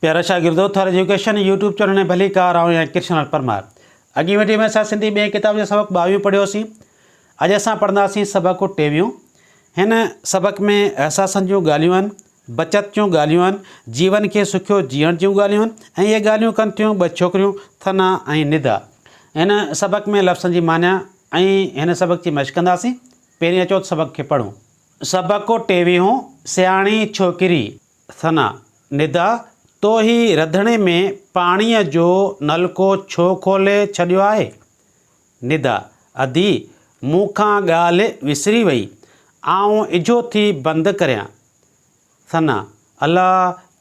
پيارا شاگردو Thar education YouTube channel ۾ ڀليڪار آئون آهيان ڪرشن لال پرمار اڳين وڊيو ۾ اسان سنڌي ٻئين ڪتاب جو سبق ٻاويهون پڙهيوسين اڄ اسان پڙهنداسين سبق ٽيويهون هن سبق ۾ احساسن جون ڳالهيون آهن بچت جون ڳالهيون آهن جيون کي سکيو جيئڻ جون ڳالهيون آهن ۽ اهي ڳالهيون ڪن ٿيون ٻه ڇوڪريون ٿنا ۽ ندا هن سبق ۾ لفظن جي معنيٰ ۽ هن سبق جي مشق ڪنداسين پهرين اچو ته سبق کي پڙهون سبق ٽيويهون سياڻي ڇوڪري ثنا، ندا، تو هي رڌڻي ۾ پاڻيء جو نلڪو ڇو کولي ڇڏيو آهي؟ ندا، ادي، مون کان ڳالهه وسري وئي، آئون اجهو ٿي بند ڪريان. ثنا، الا،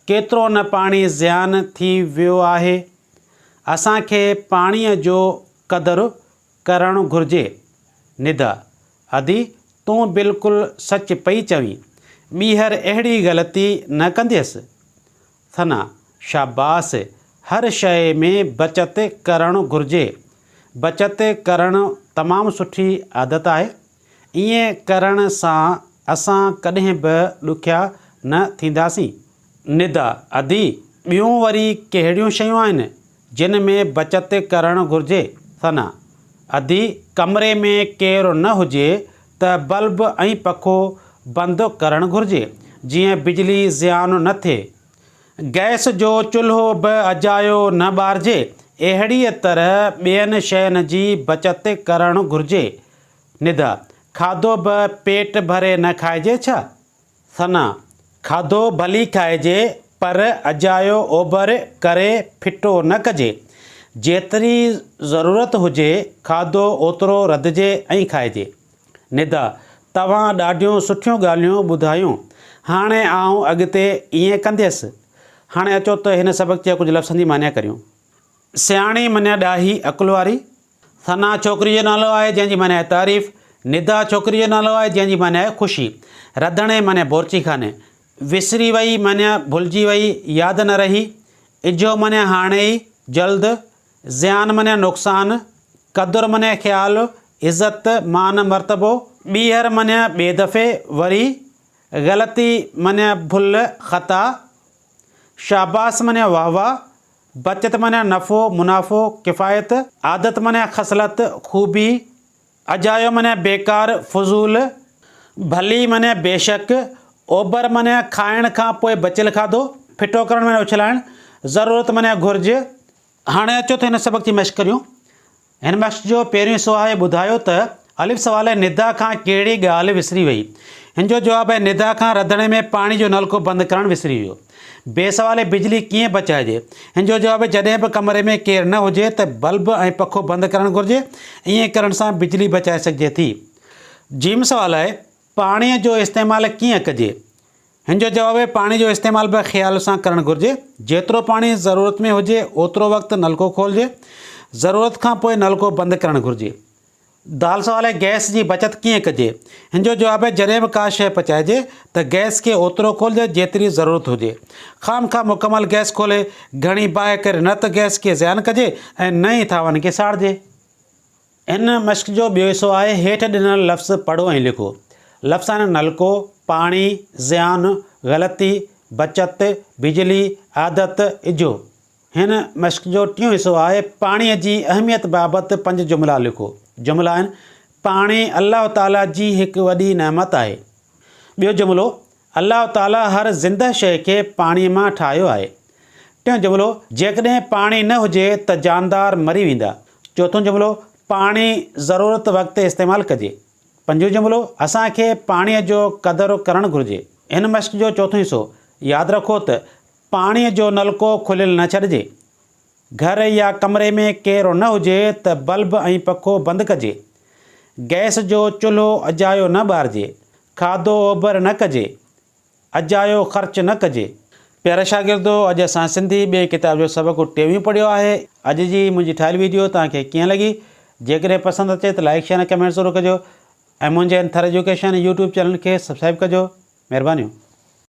ڪيترو نه پاڻي زيان ٿي ويو آهي. اسان کي پاڻيء جو قدر ڪرڻ گهرجي. ندا، ادي، تون بلڪل سچ پئي چوين. ٻيهر اهڙي غلطي نه ڪنديس. ثنا، شاباس، هر شيء ۾ بچت ڪرڻ گهرجي. بچت ڪرڻ تمام سٺي عادت آهي. ائين ڪرڻ سان اسان ڪڏهن به ڏکيا نه ٿينداسين. ندا، ادي، ٻيون وري ڪهڙيون شيون آهن، جن ۾ بچت ڪرڻ گهرجي. ثنا، ادي ڪمري ۾ ڪير نه هجي ته بلب ۽ پکو بند ڪرڻ گهرجي، جيئن بجلي زيان نه ٿئي. گئس جو چلهو به اجايو نه ٻارجي. اهڙيء طرح ٻين شين جي بچت ڪرڻ گهرجي. ندا، کاڌو به پيٽ ڀري نه کائجي ڇا؟ ثنا، کاڌو ڀلي کائجي پر اجايو اوبر ڪري ڦٽو نه ڪجي. جيتري ضرورت هجي کاڌو اوترو رڌجي ۽ کائجي. ندا، توهان ڏاڍيون سٺيون ڳالهيون ٻڌايون. هاڻي آئون اڳتي ائين ڪنديس. هاڻي اچو ته هن سبق جي ڪجهه لفظن جي معنيٰ ڪريون. سياڻي معنيٰ ڏاهي، عقل واري. ثنا ڇوڪري جو نالو آهي جنهن جي معنيٰ آهي تعريف. ندا ڇوڪري جو نالو آهي جنهن جي معنيٰ آهي خوشي. رڌڻي معنيٰ بورچي خاني. وسري وئي معنيٰ ڀلجي وئي، ياد نه رهي. اجهو معنيٰ هاڻي ئي، جلد. زيان معنيٰ نقصان. قدر معنيٰ خيال، عزت، مان مرتبو. ٻيهر معنيٰ ٻئي دفعي، وري. غلطي معنيٰ ڀل، خطا. شاباس معنيٰ واهه واهه. بچت معنيٰ نفعو، منافعو، ڪفايت. عادت معنيٰ خصلت، خوبي. اجايو معنيٰ بيڪار، فضول. ڀلي معنيٰ بيشڪ. اوبر معنيٰ کائڻ کان پوء بچيل کاڌو. ڦٽو ڪرڻ معنيٰ اڇلائڻ. ضرورت معنيٰ گهرج. هاڻي اچو ته هن سبق جي مشق ڪريون. هن مشق جو پهريون حصو آهي ٻڌايو ته الف سوال آهي ندا کان ڪهڙي ڳالهه وسري وئي؟ هن جو جواب آهي ندا کان رڌڻي ۾ پاڻي جو نلڪو بند ڪرڻ وسري ويو. بي سوال آهي بجلي ڪيئن بچائجي؟ هن جو جواب آهي جڏهن به ڪمري ۾ ڪير نه هجي ته بلب ۽ پکو بند ڪرڻ گهرجي، ائين ڪرڻ سان بجلي بچائي سگهجي ٿي. جيم سوال آهي پاڻي جو استعمال ڪيئن ڪجي؟ هن جو جواب آهي پاڻي جو استعمال به خيال سان ڪرڻ گهرجي. جيترو پاڻي ضرورت ۾ هجي اوترو وقت نلڪو کولجي. ضرورت کان پوء نلڪو بند ڪرڻ گهرجي. دال سوال آهي گئس جي بچت ڪيئن ڪجي؟ هن جو جواب آهي جڏهن به ڪا شيء پچائجي ته گئس کي اوترو کولجي جيتري ضرورت هجي. خام خواهه مڪمل گئس کولي گهڻي باهه ڪري نه ته گئس کي زيان ڪجي ۽ نه ئي ٿانون کي ساڙجي. هن مشق جو ٻيو حصو آهي هيٺ ڏنل لفظ پڙهو ۽ لکو. لفظ آهن نلڪو، پاڻي، زيان، غلطي، بچت، بجلي، عادت، اجهو. هن مشق جو ٽيون حصو آهي پاڻيء جي اهميت بابت پنج جملا لکو. جملا آهن، پاڻي الله تعاليٰ جي هڪ وڏي نعمت آهي. ٻيو جملو، الله تعاليٰ هر زنده شيء کي پاڻيء مان ٺاهيو آهي. ٽيون جملو، جيڪڏهن پاڻي نه هجي ته جاندار مري ويندا. چوٿون جملو، پاڻي ضرورت وقت استعمال ڪجي. پنجون جملو، اسان کي پاڻيء جو قدر ڪرڻ گهرجي. هن مشق جو چوٿون حصو، ياد رکو ته پاڻيء جو نلڪو کليل نه ڇڏجي. گهر يا ڪمري ۾ ڪير نه هجي ته بلب ۽ پکو بند ڪجي. گئس جو چلهو اجايو نه ٻارجي. کاڌو اوڀر نه ڪجي. اجايو خرچ نه ڪجي. پيارا شاگردو اڄ اسان سنڌي ٻئي ڪتاب جو سبق ٽيويهون پڙهيو آهي. اڄ جي منهنجي ٺاهيل ويڊيو توهان کي ڪيئن لڳي؟ جيڪڏهن پسند اچي ته لائيڪ شيئر ۽ ڪمينٽ ضرور ڪجو ۽ منهنجي هن ٿر ايجوڪيشن يوٽيوب چينل کي سبسڪرائيب ڪجو. مهربانيون.